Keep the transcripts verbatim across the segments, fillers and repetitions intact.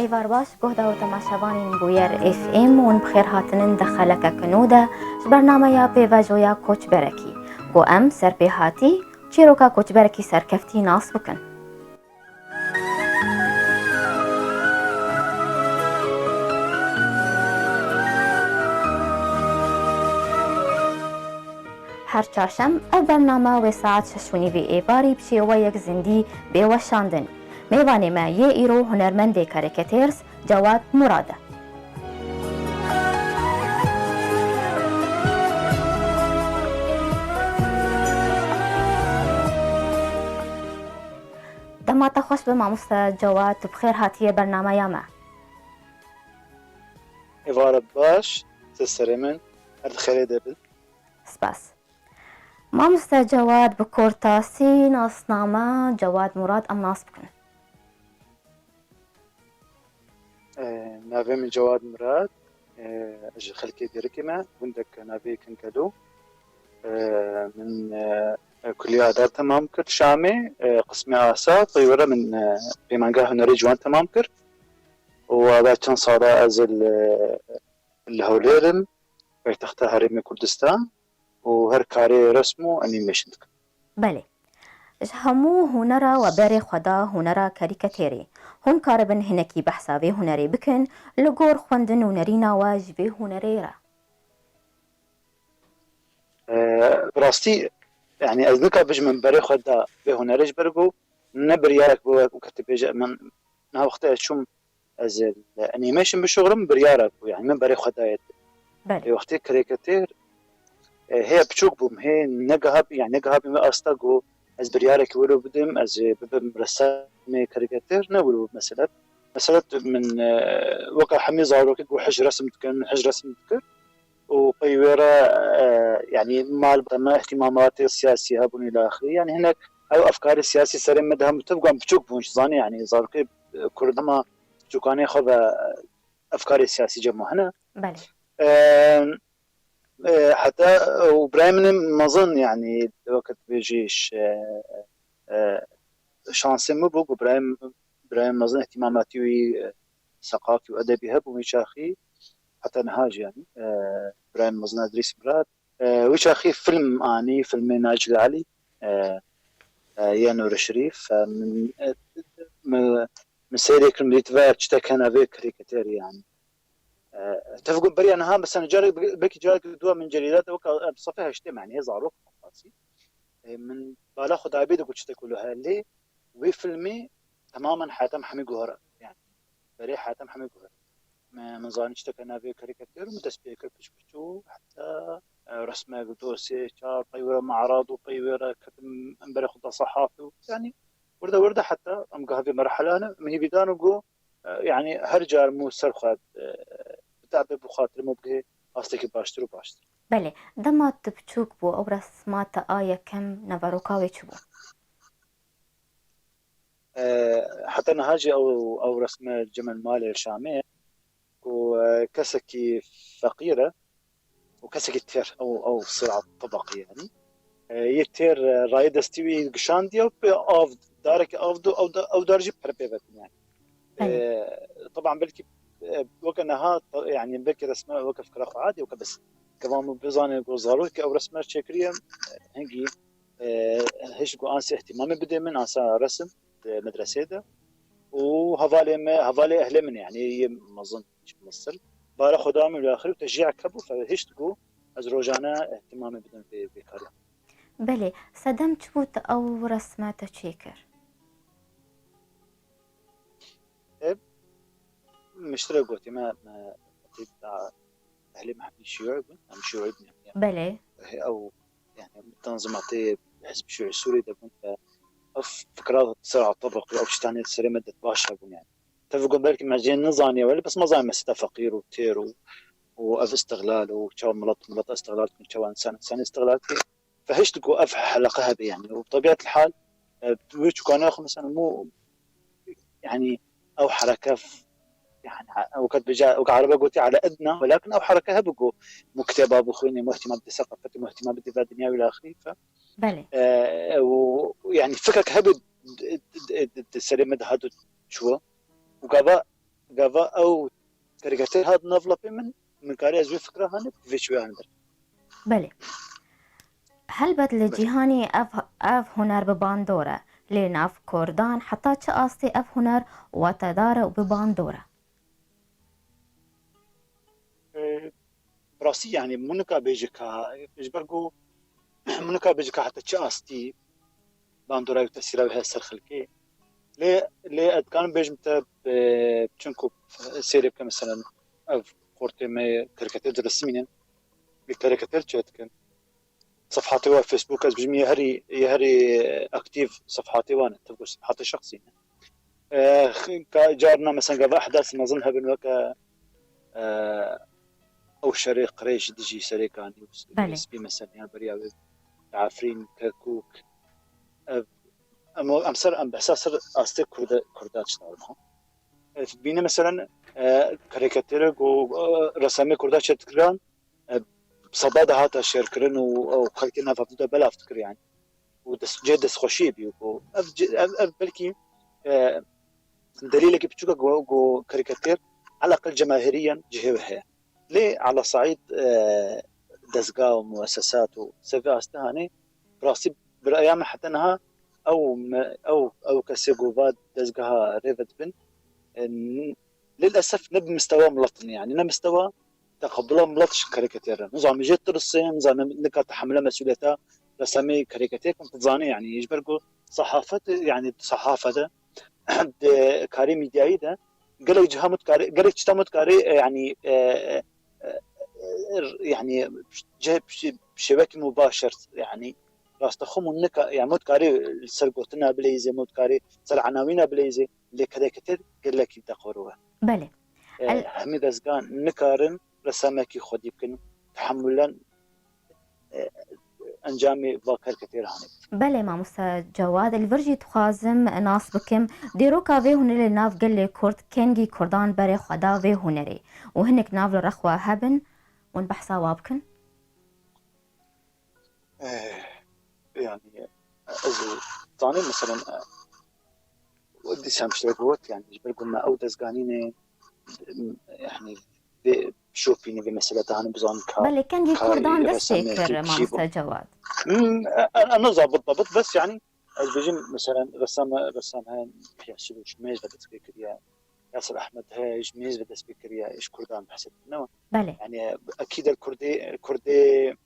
Êvar baş, guhda û temaşevanên Bûyer F M hûn bi xêr hatinin di xelekeke nû de ji bernameya pêvajoya koçberekî. Ku em serpêhatî çîroka koçberekî serkeftî nas bikin. Her çarşem ev bername wê saet şeş û nîvê êvarî bi şêweyek zindî bê weşandin. Mêvanê me yê îro hunermendê karîkatêr Cewad Murad e. Dema te xweş be mamoste Cewad, tu bi xêr hatiye bernameya me. Êvara baş, te serê min, her di xêrê de bin. Spas. Mamoste Cewad, bi kortasî nasname Cewad Murad em nas bikin. Ee, navê min Cewad Murad. Ee, ez ji xelkê Dêrikê me, gundek navê Kinkelo. Ee, min, ee, kuliya adar temam kir Şamê. Ee, qismê asa, pey were min, ee, pêmangeh hunerê ciwan temam kir. Û ava çend sala ez li, li Hewlêr im, paytexta Herêmê Kurdistan, û her karê resm û animation dikim. Belê. Ji hemû hunera we berê xwe da hunera karîkatêrê. Hûn karibin hinekî behsa vê hunerê bikin, li gor xwendin û nerîna we ji vê hunerê re? Ee, bi rastî, yani ez nika bijim min berê xwe da vê hunerê ji ber ku ne biryarek bû wek û ketibêje min niha wextê ez çûm ez li animation bişuxulim, biryara ku, yani, min berê xwe daye. Belê. Ê wextê karîkatêr, e, heye piçûk bûm, hê negiha, yani, negiha bîm vê asta ku ez biryarek wilo bidim, ez ê bibim ressamê karîkatêr, ne wilo bû mesele. Mesele min, e, weka hemî zarokê ku hij resim dikin, hij resim dikir. û pey wê re, e, yani mal me ihtimamatê siyasî hebûn îlaxî. Yani hinek ew efkarê siyasî serê me de hemû tevgan piçûk bûn, ji zanî yani zarokê, e, Kurd hema çûkanê xwe ve, e, efkarê siyasî cem hene. Belê. E, e, heta, e, û birayê min ê mezin yani wekî dibêjî ş-, e, e, şansê min bû ku birayê, birayê mezin ihtimamatî wî, e, seqafî û edebî hebû wî çaxî. Heta niha jî, yanî, e, birayê mezin Edrîs Mirat. E, wî çaxî film anî, filmê Nacî Alî, e, e, yê Nûrê Şerîf. E, min, e, min, min seyrê kirim, dît ve çi te kene vê karîkaterî, yanî. E, tev got beriya niha, mesela, carek, belkî carek dua min cerîdate weka, e, bi sefê heştê, yanî, hê zarok qasî. E, min bala xwe dabê de got çi te ku li her lê, wê filmê temamen heta hemî guhera, yanî. Berê hetem hemê guhert. Me, min zanî çi teke navê karîkatêr û min dest pê kir piç piç û heta, e, resmek, dosê, çar, pey were me'rad û pey were ketim em berê xwe da sehafî û, yanî, wirde wirde heta em gavê merhela ne, min hîvî dan û got, e, yanî, her car mû ser xwe, e, bi tabê bi xatir mû bigihê astekî baştir û baştir. Belê, dema tu biçûk bû, ew resma te a yekem neveroka wê çi bû? E, heta niha jî ew, ew resme cem li malê Şamê ye ku, e, kesekî feqîr e û kesekî têr, ew, ew sira tebeqî yanî. E, yê têr, e, rayê destî wî gişandiye û pê av, darekî av do, ew da, ew dar jî pere pê vetin yanî. Belê. E, teban belkî, e, weke niha, te-, yanî belkî resme weke fikra xwe adî weke bes. Keva min bizane ku zarokê ew resme çêkiriye, hingî, e, hişt ku anse îhtîmamê bidê min, ansa resim di medresê de. Û hevalê me, hevalê ehlê min, yanî yê mezin ji Misir. Bara Xweda min li axirî teşcîek hebû, fe hişt ku ez rojane îhtîmamê bidim vê, vê karê. Belê, sedem çi bû tu ew resme te çêkir? Ev, min ji te re gotî, me, me, ehlê me hemî şîûî bûn, em şîûî bûn, yanî. Belê. Ew, yanî, tanzimatê Hizb Şîûî Sûrî de bûn, e, ev fikra sira tebeqî, ew tiştanê serê me de baş hebûn, yanî. Tev ku belkî me jê nizaniye, welê bes me zanî me sita feqîr û têr û, û ev îstiqlal û çawa milet, milet îstiqlal dikin, çawa însan, însan îstiqlal dikin. Fe hişt ku ev heleqe hebe, yanî, û bi tebîetil hal, e, wê çûkane xwe, mesela, mû, yanî, ew hereke f-, yanî, ew ket bêje, wek erebe gotî, ele edna, welakin ew hereke hebe ku mû kitêba bixwînî, mû îhtîma bidî seqafetî, mû îhtîma bidî ve dinya wî axirî, fe. Belê. E, û, yanî, fikrek hebe d-, d-, d-, d-, serê me de hat û çû. Û gava Gava ew karîkater hat nav lapê min, min karî ez wê fikra hanê bi vê çûyê hanê derkevim. Belê. Helbet li Belê. cîhanê ev, ev huner bi bandor e. Lê nav Kurdan heta çi astê ev huner watedar e û bi bandor e? E, bi rastî, yanî, min nika bêje ka, ji ber ku min nika bêje ka heta çi astî bandora wî tesîra wî heye ser xelkê. Lê, lê ez dikarim bêjim te, e, çinku sêrê bike, meselen, ev xortê me karîkater diresimînin, lê karîkater çêdikin. Sefhatê wa Facebook, ez bijim yê herî, yê herî aktîf sefhatê wan e, tev ku sefhatê şexsî ne. E, ka carna, mesela, gava ehdas mezin hebin weke, e, ew şerê qirêj dijî Serêkanî û Belê. Spî, mesela, ya beriya wê Efrîn, Kerkûk. Ev, em, em ser, em behsa ser astê Kurda, Kurda çi dawin xwe. E, bîne, mesela, e, karîkaterek û, e, resamê Kurda çêdikiran, e, seba de hata şêrkirin û, û xelkê nav hevdû de belav dikir, yani. Û dest, cihê destxweşiyê bû ku ev ci-, ev, ev belkî, e, delîlekî piçûk e ku, ku karîkater eleqel cemahiriyen cihê wê heye. Lê ala Saîd, e, dezga û muessesat û ser vê astê hanê, bi rastî bi raya me heta niha ew me, ew, ew kesê ku va dezgeha rê vedibin, e, n-, lilesef ne bi mistewa milet in, yani ne mistewa teqebula milet ji karîkater re. Nizanim jê tirisê, nizanim nika tehemile mesûliyeta resamê karîkater kim, tu dizanî, yani, ji ber ku sehafet, yani, sehafet de, di karê medyayî de gelek ciha mut karê, gelek tişta mut karê, e, yani, e, e, e, yani, ce-, şê-, şêwekî mubaşir, yani, rastexwe mut nika, yani, mut karê li ser gotina bileyzê, mut karê ser enawîna bileyzê, lê karîkater gelekî deqor e. Belê. E, El- hemî dezgan nikarin resamekî xwedî bikin, tehemulen, e, encamê va karîkater hanê. Belê, mamoste Cewad, li vir jî dixwazim nas bikim, dîroka vê hunerê li nav gelê Kurd, kengî Kurdan berê xwe da vê hunerê û hinek nav li rexwe hebin, hûn behsa wa bikin? Eh, yani, ez ê zanî, meselen, eh, dîsa em tiştek got, yani, ji ber ku me ew dezganînê, yani, vê şopînê, vê meseleta hanê bizanin ka Belê, kengî ka Kurdan dest pê resemê kir, Tirkî bû. Mamoste Cewad. Hmm, e, e, e, niza bit, bit, bes, yani, ez bêjim, meselen, resam, resam heye, Yasir û ji mêz ve dest pê kiriye. Yasir Ehmed heye, ji mêz ve dest pê kiriye, ji Kurdan behs dikin, ne? Belê. Yani, ekîd e Kurdê, Kurdê,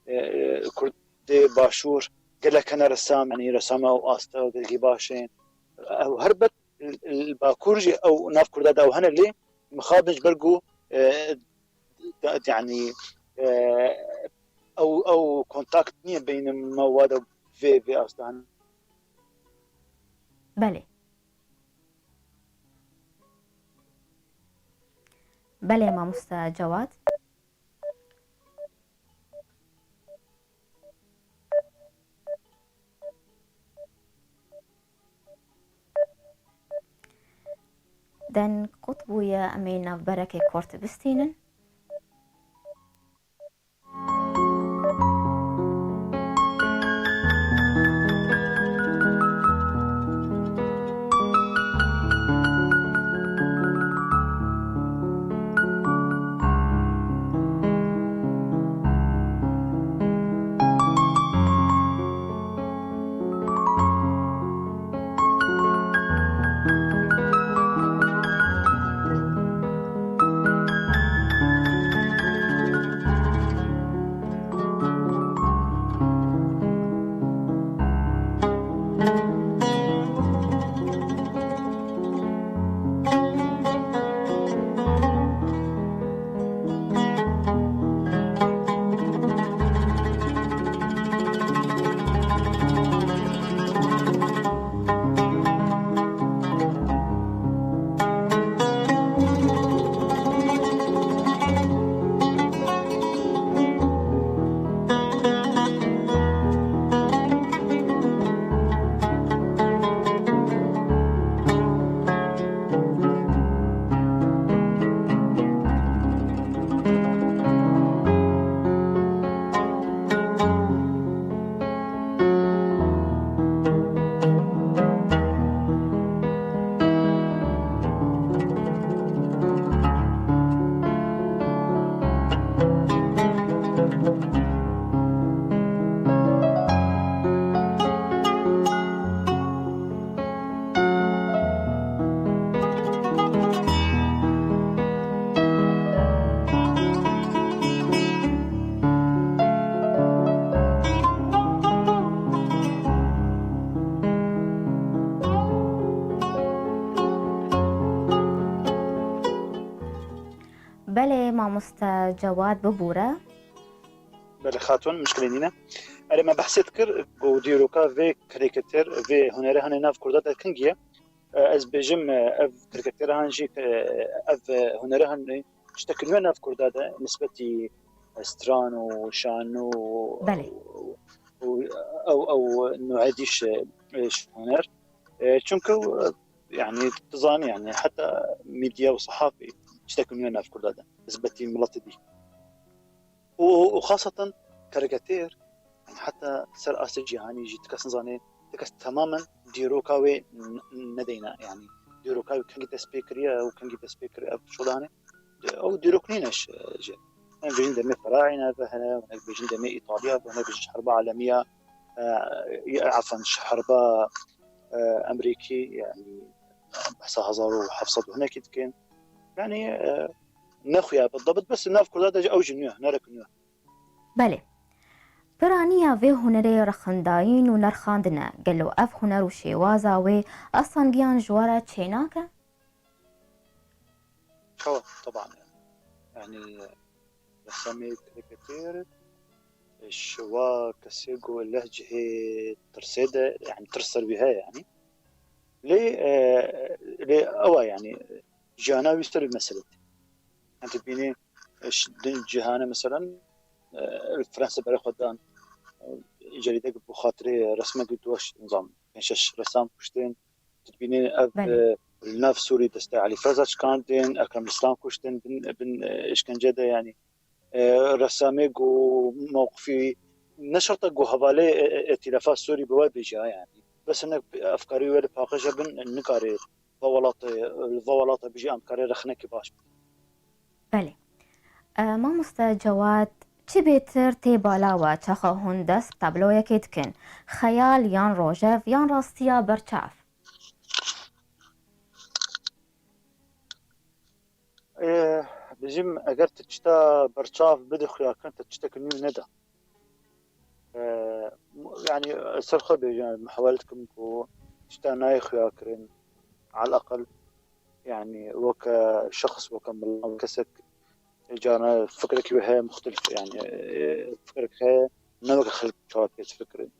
e, Kurdê Başûr, gelek hene resam, yani, resama û asta û gelekî baş ê. Ew helbet li, li Bakur jî ew nav Kurda de ew hene lê mixabin ji ber ku, e, da-, yani, e, ew, ew kontakt niye beyne me wa de vê, vê asta hene. Belê. Belê, mamoste Cewad. Deng qut bûye, em ê navberekê kort bistînin. Belê, mamoste Cewad, bibûre. Belê xatûn, mişkilê nîne. Erê, me behsê dikir ku dîroka vê karîkatir, vê hunerê hene nav Kurda de kingî ye. E, ez bêjim, e, ev karîkatîra han jî, e, ev, e, hunerê han, e, tiştek nû ye nav Kurda de, nisbetî stran û şano û Belê. û ew, ew nûedî ji, ji huner. E, çunku, e, yani, tu zanî, yani, heta medya û sehafî tiştek nû ye nav Kurda de, nisbetî miletê dî. Û, û xaseten karîkatîr, yani, heta ser astê cîhanî jî ti kes nizane, ti kes temamen dîroka wê n-, nedeyne, yani, dîroka wê kengî dest pê kiriye û kengî dest pê kiriye ev şolanê. Ew dîrok nîne ji, ji. Hinek bêjin demê Ferayîne ve hene, hinek bêjin demê Îtalya ve, hinek bêjin ji herba alemiya, e, efan ji herba, e, Emerîkî, yani, behsa hezar û heft sed û hinekî dikin. Yani, e, nexuya bidabit, bes nav Kurda de ew jî nû ye, nerek nû ye. Belê. Piraniya vê hunerê rexindayîn û nerxandine, gelo ev huner û şêwaza wê asangiyan ji we re çênake? Çawa, teban. Yani, resemê karîkatîr, şiwa kesê ku lehcehê tirsê de, yani, tirs ser wî heye, yani. Lê, e, lê ewa, yani, jiyana wî ser wî mesele. Yani, tu dibînî, e, ş-, din cihane, meselen, e, Fransa bere xwe dan, e, cerîdek bi xatirê resmek du weş, nizam, pênc şeş resam kuştin, tu dibînî ev, Belê. e, li nav Sûrî destê Elî Feza çikandin, Ekrem Rislan kuştin, bin, bin, e, işkence de, yani, e, resamê ku mewqifî ne şerta ku hevalê, e, e, îtîlafa Sûrî bi we bêje, yani. Bes hinek efkarî wê li paqij hebin, nikare va welatê, li va welata bijî em dikarê rexnekî baş bidin. Belê. E, mamoste Cewad, çi bêtir tê bala we çaxa hûn dest bi tabloyekê dikin? Xeyal yan rojev yan rastiya berçav? Ê, bijîm, eger tu çita berçav bidî xuyakirin, tu çitek nû neda. Ê, yani, ser xwe bêjim, yani, mihawel dikim ku çita nayê xuyakirin, al aqal, yani, weke şexs, weke milan, kesek, carna fikrekî wê heye muxtelif, yani, ê, fikrek heye, ne weke xelk çawa pê difikirin.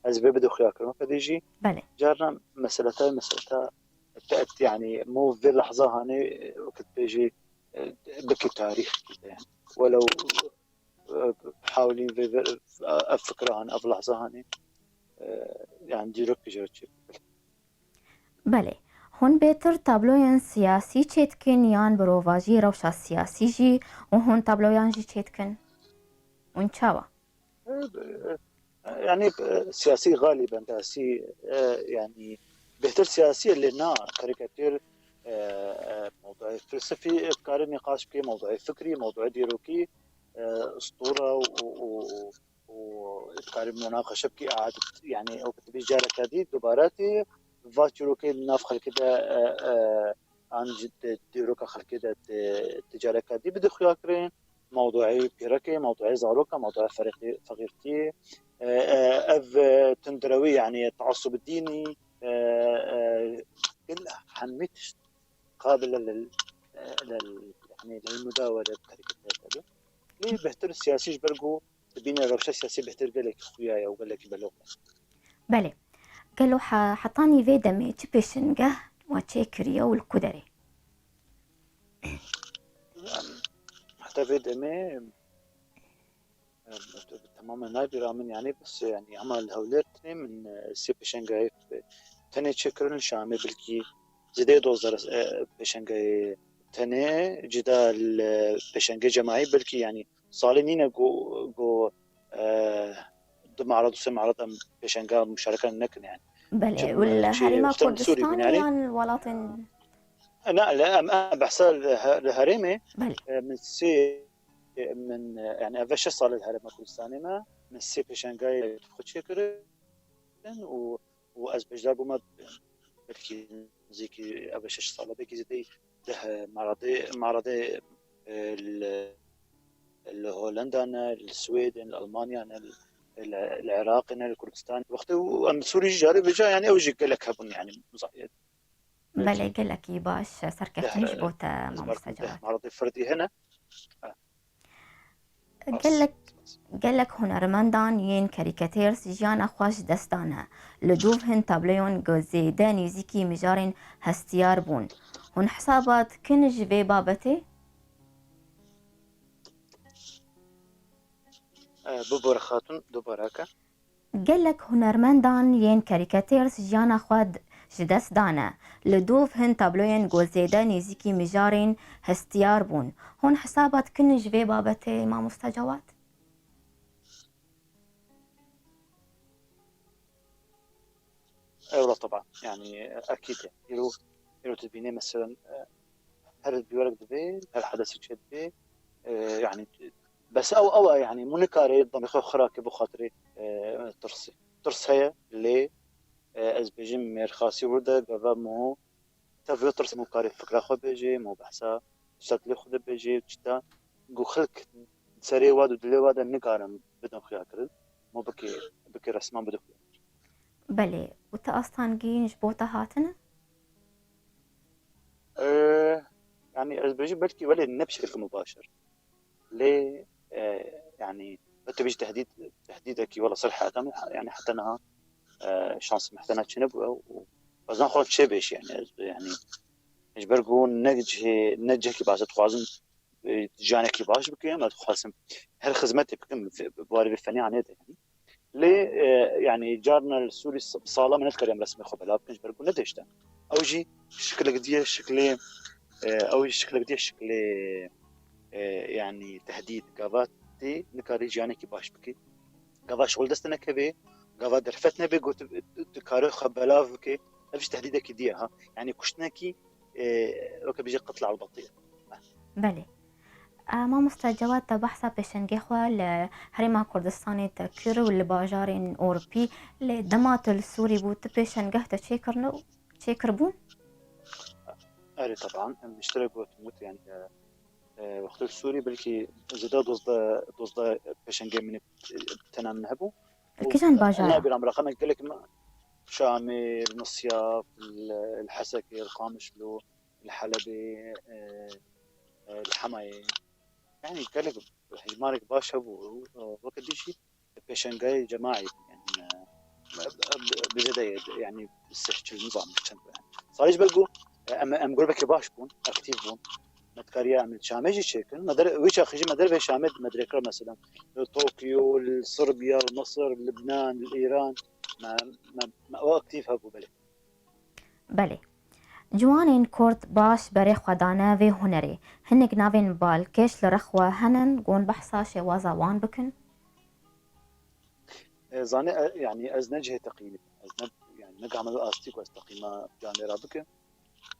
Ez vê bidî xuyakirin, weke dî jî, Belê. Carna meseleta, meseleta, te-, yani, mo vê lehza hanê, weke dibêjî, e, bikî tarîx, yani. Welew, e, hawlî vê, vê, ev fikra hanê, ev lehza hanê, e, yani, dîrok jê çê. Belê. Hûn bêtir tabloyên siyasî çêdikin yan bi rovajî rewşa siyasî jî û hûn tabloyan jî çêdikin? Hûn çawa? Yani, e, siyasî galîben, siyasî, e, yani, bêhtir siyasî ye, lê na karîkatîr, e, e, mewduê felsefî, e, dikare nîqaş bike, mewduê fikrî, mewduê dîrokî, e, stûra û, û, û, û dikare munaqeşe bike, adet, yani, ew bi careke dî, dubare tê, va çîrokê di nav xelkê de, e, e, an jî di dîroka xelkê de ti-, ti careke dî bide xuyakirin. Mewduê pîrekê, mewduê zaroka, mewduê fereqî-, feqîrtiyê, e, e, ev, e, tundrewî, yani, teasub dînî, e, e, gel hemî tişt qabil e lil, e, lil, yani, lil mudawele bi karîkatîrê de. Lê bêhtir siyasî ji ber ku dibîne rewşa siyasî bêhtir gelekî xuya ye û gelekî beloq e. Belê. Gelo he-, hetanî vê demê çi pêşengeh we çêkiriye û li ku derê? Heta vê demê, em, temamen nayê bîra min, yani, bes, yani, hema li Hewlêr tenê min, e, sê pêşengehê tenê çêkirin, li Şamê belkî zêdeyê dozdeh, e, pêşengehê tenê, cida li pêşengê cemaî, belkî, yani, salê nîne ku, ku, e, du me'rad û sê me'rad em pêşenga muşareke nekin, yani. Belê, û li Herêma Kurdistanê yan welatên... Na, li em, em behsa li he-, li herêmê, Belê. e, min sê, e, min, e, yani, ev şeş sal li Herêma Kurdistanê me, min sê pêşengayê xwe çêkirin û, û ez beşdar bûme, belkî nizîkî ev şeş sal e, belkî zêdeyî deh me'radê, me'radê, e, li, li Holenda ne, li Swêdên, li Almanya ne, li, li Iraqê ne, li Kurdistan. Wextê û em Sûrî jî carê vêca, yani, ew jî gelek hebûn, yani, Belê, gelekî baş, serkeftinî ji bo te, mamoste Cewad. Gelek, gelek hunermendan yên karîkatêr jiyana xwe ji dest dane. Li dûv hin tabloyan ku zêde nêzîkî mijarên hestiyar bûn. Hûn hesaba dikin ji vê babetê? Bibore Xatun, dubare ke. Gelek hunermendan yên karîkatêr jiyana xwe d-, ji dest dane. Li dûv hin tabloyên ku zêde nêzîkî mijarên hestiyar bûn. Hûn hesaba dikin ji vê babetê, mamoste Cewad? Eyvallah, teban. Yani, e, ekîd e. Îro, îro tu dibînî, meselen, e, her biwarek dibe, her hedesek çêdibe, e, yani, bes ew, ew e, yani, mû nikare demê xwe xira ke bo xatirê, e, tirsê. Tirs heye, lê, e, ez bêjim mêrxasî wir de, gava mû, tev wê tirs mû karê fikra xwe bêjê, mû behsa şeklê xwe de bêjê, çita, ku xelk serê wa de, dilê wa de nikarin bidin xuya kirin, mû bike, bike resman bide xuya. Belê, û ti astangîn ji bo te hatine? Ee, yani ez bêjim belkî welê ne bi şekilke mubaşir. Lê, e, yani, wek tu bêjî tehdîd, tehdîdekî wela ser heyata min, yani heta niha, e, şansê min heta niha çênebû û ez naxwazim çêbêje, yani, ez, yani, ji ber ku ne cihê, ne cihekî baş e, dixwazim, e, jiyanekî baş bikim, ez dixwazim her xizmetê bikim, bi, bi warê vê fenê anê de, yani. Lê, e, yani, carna li Sûrî s-, sala min nedikariye em resmê xwe belav bikin, ji ber ku nedihişte. Ew jî şiklek diye şiklê, e, ew jî şiklek diye şiklê, e, yani, tehdîd. Gava tê nikarî jiyanekî baş bikî. Gava şixul dest te nekeve, gava derfet nebe, ku tu, tu, tu karê xwe belav bike. Ev jî tehdîdekî diye ha. Yani, kuştinekî, e, weke bêje qitl elbetî ye. Belê. E, mamoste Cewad, te behsa pêşengê xwe li Herêma Kurdistanê te kir û li bajarên Ewropî, lê dema tu li Sûrî bû, tu pêşengeh te çêkirine û çêkiribû? Erê, teban, em ji te re gotim, got, yani, e, e, wextê li Sûrî belkî zêde dozdeh, dozdeh pêşengê min, e, tena min hebû. Li kîjan bajar? Nabîra min, raqemek gelek me, Şamê, li Misyaf, li, li Hesekê, li Qamişlo, li Helebê, e, e, li Hemayê. Yani gelek hejmarek baş hebû. E, weke dî jî pêşengayê cemaî, yani, e, bi zêde ye, yani sih çil nizam çend, yani. Salih ji ber ku, e, em, em grubekê baş bûn, aktîf bûn. Me dikariya em li Şamê jî çêkin. Me der-, wî çaxî jî me dervê Şamê me dirêkir, mesela, li Tokyo, li Sirbiya, li Misir, li Libnan, li Îran. Me, me, me o aktîf hebû, belê. Belê. Ciwanên Kurd baş berê xwe dane vê hunerê. Hinek navên balkêş li rex we henin, gon behsa şêwaza wan bikin? E, zanî, e, yani ez ne cihê teqîmî, ez ne, yani ne gama wê astî ku ez teqîma canê re bikim.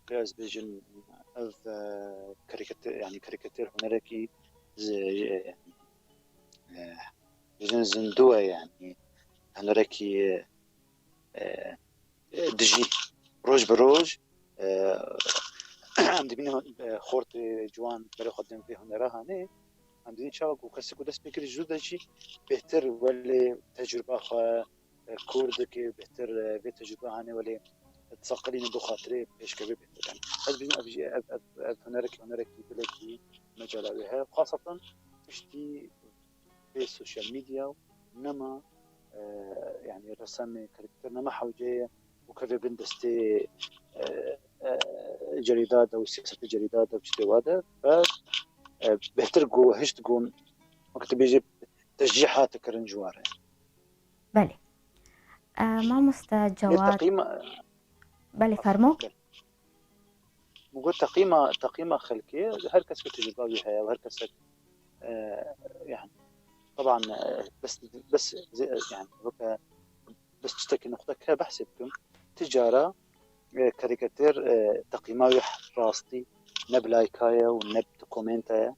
Lê ez bêjim, ev, e, karîkatê-, yani karîkatêr hunerekî zi-, e, e, bêjin zindû ye, yani hunerekî, e, e, dijî roj bi roj, e, em dibînin, e, xortê ciwan berê xwe din vê hunera hanê. Em dibînin çawa ku kesê ku dest pê kirî zû de jî bêhtir welê tecrûba xwe, e, kûr dike, bêhtir, e, vê tecrûba hanê welê diseqilîne bo xatirê pêşkevê bêhtir. Yani, ez bînim ev jî, ev, ev, ev hunerekî, hunerekî dilekî mecala wê heye. Xaseten piştî vê sosyal medya û nema, e, yani resemê karîkatêr nema hewce ye û keve bin destê, e, e, cerîda de û siyasetê cerîda de û çi tê wa de. Ve, e, bêhtir ku hişt ku wek tu bêjî tecîh hate kirin ji wan re. Belê. E, mamoste Cewad. Teqîma Belê, fermo. Belê. Min got teqîma, teqîma xelkê, her kes ku tecrûba wî heye û her kesek, e, yani, teban, e, bes, bes, yani, weke, bes tiştekî nuqtek heye behsê bikim. Ti cara, e, karîkatêr, e, teqîma wî rastî ne bi layka ye û ne bi komenta ye.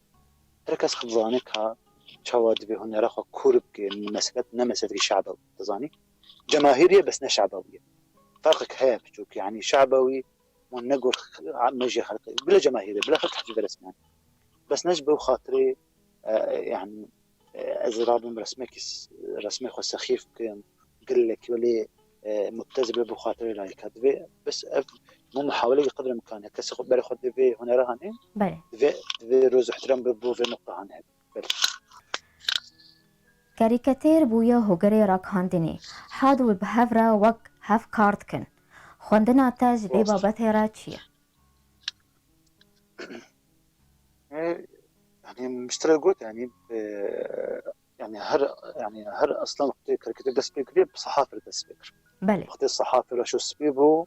Her kes xwe dizane ka çawa divê hunera xwe kûr bike, mesele ne meselekî şe'bewî, dizanî? Cemahîrî ye, bes ne şe'bewî ye. Ferqek heye biçûk, yani şe'bewî wan ne gor mejê xelkê, bila cemahîrê, bila xelk hecî veresmen. Bes ne ji bo xatirê, e, yani, e, ez rabim resmekî s-, resmê xwe sexîf bikim, gelekî welê, e, mubtez be bo xatirê layika. Divê bes ev Mû muhawelekî qedr imkan heye. Kesê xwe berê xwe divê hunera hanê. Belê. Divê, divê roz ihtiram bi bo vê nuqta hanê. Belê. Karîkatêr bûye hogerê ragihandinê. Had û bi hev re wek hev kar dikin. Xwendina te ji vê babetê re çi ye? E, yani miştira got yani e, yani her yani her aslan wextê karikatûr dest pê kiriye bi sehafê dest pê kir. Belê. Wextê sehafê reş û spî bû,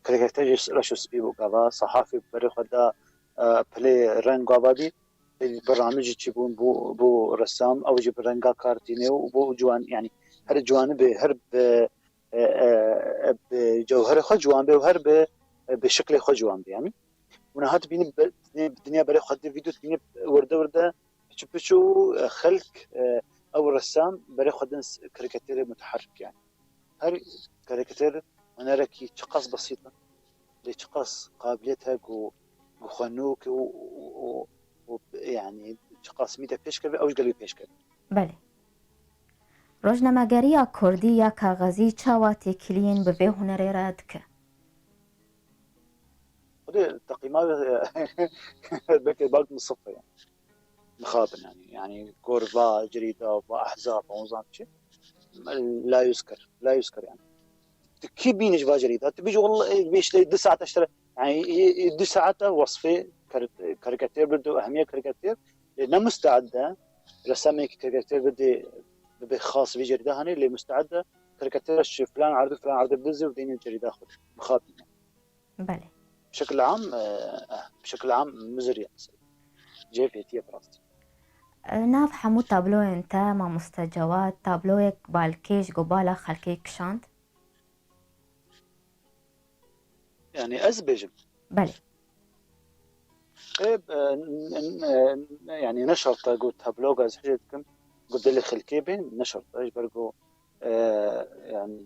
karikatûr jî reş û spî bû. Gava sehafê berê xwe da e, pilê reng gava dî. E, bi ramî jî çi bûn bû bû resam, ew jî bi renga kar tîne û bû ciwan yani her ciwanî bê her bi e, e, e, bi cewherê xwe ciwan bê û her bi e, bi şiklê xwe ciwan bê yani. Hûn hat bînî bi dinya berê xwe di vîdyo dibînî wirde wirde piçû piçû e, xelk e, ew resam berê xwe din karikatûrê muteherrik yani. Her karikatûr hunerekî çiqas besît e, lê çiqas qabiliyet heye ku ku xwenok û û û û yani çiqas mîte pêş keve ew ji gelî pêş keve. Belê. Rojnamegeriya kurdî ya kaxezî çawa têkiliyên bi vê hunerê re dike? Xwedê teqîma belkê bak min sifir e. Mixabin yani. Yani gor va cerîda, va ehzab, va onzan çi. La yuzker, la yuzker yani. Tu kî bînî ji va cerîda? Tu bîjî wallahî vê işte du saet işte yani du saet wesfê karikatûr birdi û ehmiyet karikatûr. E, ne musteed e resamekî karikatûr bidê bibe xas vê cerîda hanê lê musteed e karikatûr ji filan erdî filan erdî bizi û dênê cerîda xwe mixabin. Belê. Bişekil am, e, bişekil am mizir ye. Cêfêtiye bi rastî. Nav hemû tabloyên te, mamoste Cewad, tabloyek balkêş ku bala xelkê kişand? Yani ez bêjim. Belê. E, e, n- n- e, yani ne şart e ku tablo ez hicê dikim ku dilê xelkê bên, ne şart e ji ber ku e, yani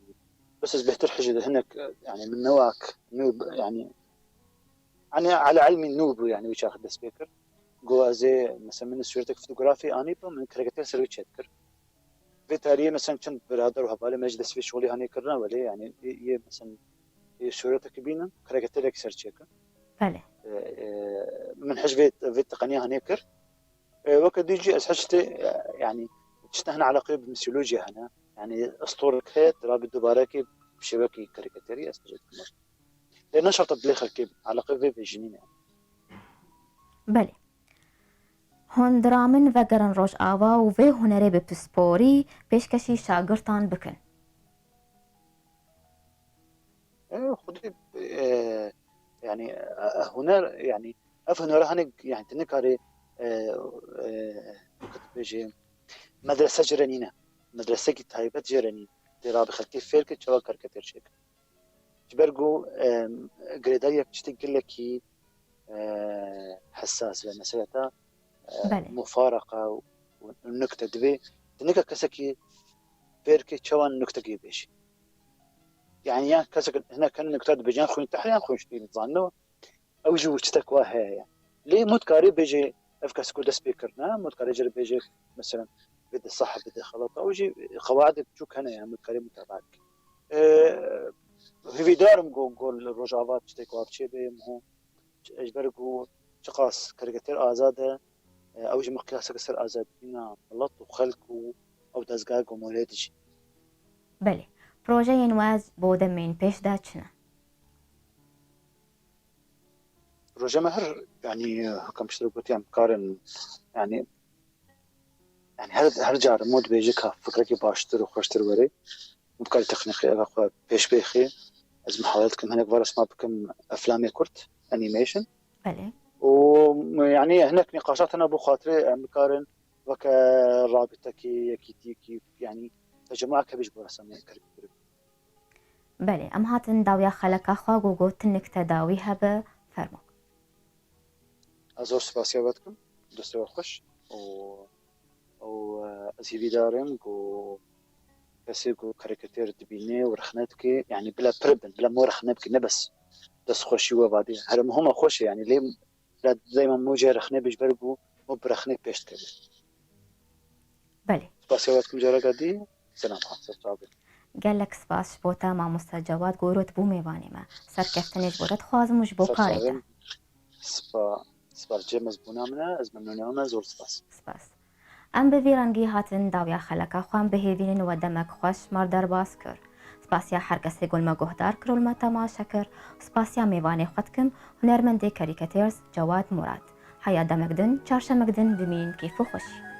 bes ez bêhtir hicê de hinek e, yani min newak nû yani hani ala ilmî nû bû yani wî çax dest pê kir. Ku ez ê mesela min sûretek fotografî anî bû min karikatûr ser wî çêdikir. Vê tarî mesela çend birader û hevalê me ji dest vê şolî hanê kirine welê yani yê mesela yê sûretekî bînin karikatûrek ser çêkin. Belê. E, e, min hej vê vê teqeniya hanê kir. E, weke dî jî ez hej tê e, yani çi te hene eleqeyê bi mîtolojiyê hene. Yani istorek heye, tu rabî dubarekê bi şêwekî karikatûrî ez hej dikim. Lê ne şerta dilê xelkê bin. Eleqeyê vê vê jî nîne. Belê. Hûn diramin vegerin Rojava û vê hunerê bi pisporî pêşkêşî şagirtan bikin. E, Xwedê e, yani e, huner yani ev hunera hani yani tu nikarî e, e, weke tu bêjî medrese jê re nîne. Medresekî taybet jê re nîne. Tê rabî xelkê fêr ke çawa karikatûr çêkin. Ji ber ku e, girêdayî ev tiştê gelekî e, hesas ve meseleta e, Belê. Mufaraka û nukte divê tu nika kesekî fêr ke çawa nuktekî bêjî. Yani yan kesek hinek hin nukte dibêjin yan xwîn tehr yan xwîn ştî zanî. Ew jî wî çitek wa heye ya. Lê mû dikarî bêjê ev kes ku dest pê kirine, mû dikarî jê re bêjê, mesela, bide sah, bide xelata. Ew jî xewaidê biçûk hene ya, mû dikarî mutaba bike. E, Hêvîdar im ku, ku li Rojava tiştek wa biçê bê, mû ji ber ku çiqas karikatûr azad e, e, ew jî miqyaseke ser azadbûna milet û xelk û ew dezgeha ku mûrê dijî. Belê. Projeyên we bo demên pêş de çi ne? Proje me her, yani, haka miştira gotiye em karin, yani, yani her, her car mû dibêje ka fikrekî baştir û xweştir were. Û dikarî teknîkê eve xwe pêş bêxî. Ez mihawele dikim hinek va resma bikim eflamê kurt, animation. Belê. Û yani hinek nîqaşat hene bo xatirê em bikarin weke rabîtekî, yekîtiyekî, yani tecemûek hebî ji bo resamê kirî. Belê, em hatin dawiya xeleka xwe ku gotinik te dawî hebe, fermo. Ez zor spasiya we dikim, destê we xweş û û e, ez hîvîdar im ku kesê ku karikatûr dibîne û rexne dike, yani bila pir bin, bila mû rexne bike, ne bes destxweşî we vadê. Her mû hema xweş e, yani lê bila dayma mû jê rexne bê ji ber ku mû bi rexnê pêş dikeve. Belê. Spasiya we dikim careka dî, selam, xatir çavê. Gelek spas ji bo te mamoste Cewad ku îro tu bû mêvanê me. Serkeftinê ji bo te dixwazim û ji bo karê te. Spa, spas cem ez bûna min e, ez memnûnê me, zor spas. Spas. Em bi vî rengî hatin dawiya xeleka xwe, em bihêvînin we demek xweş me derbas kir. Spasiya her kesê ku li me guhdar kir û li me temaşe kir. Spasiya mêvanê xwe dikim, hunermendê karîkatêrz Cewad Murad. Heya demek din, çarşemek din bimînin kêf û xweşî.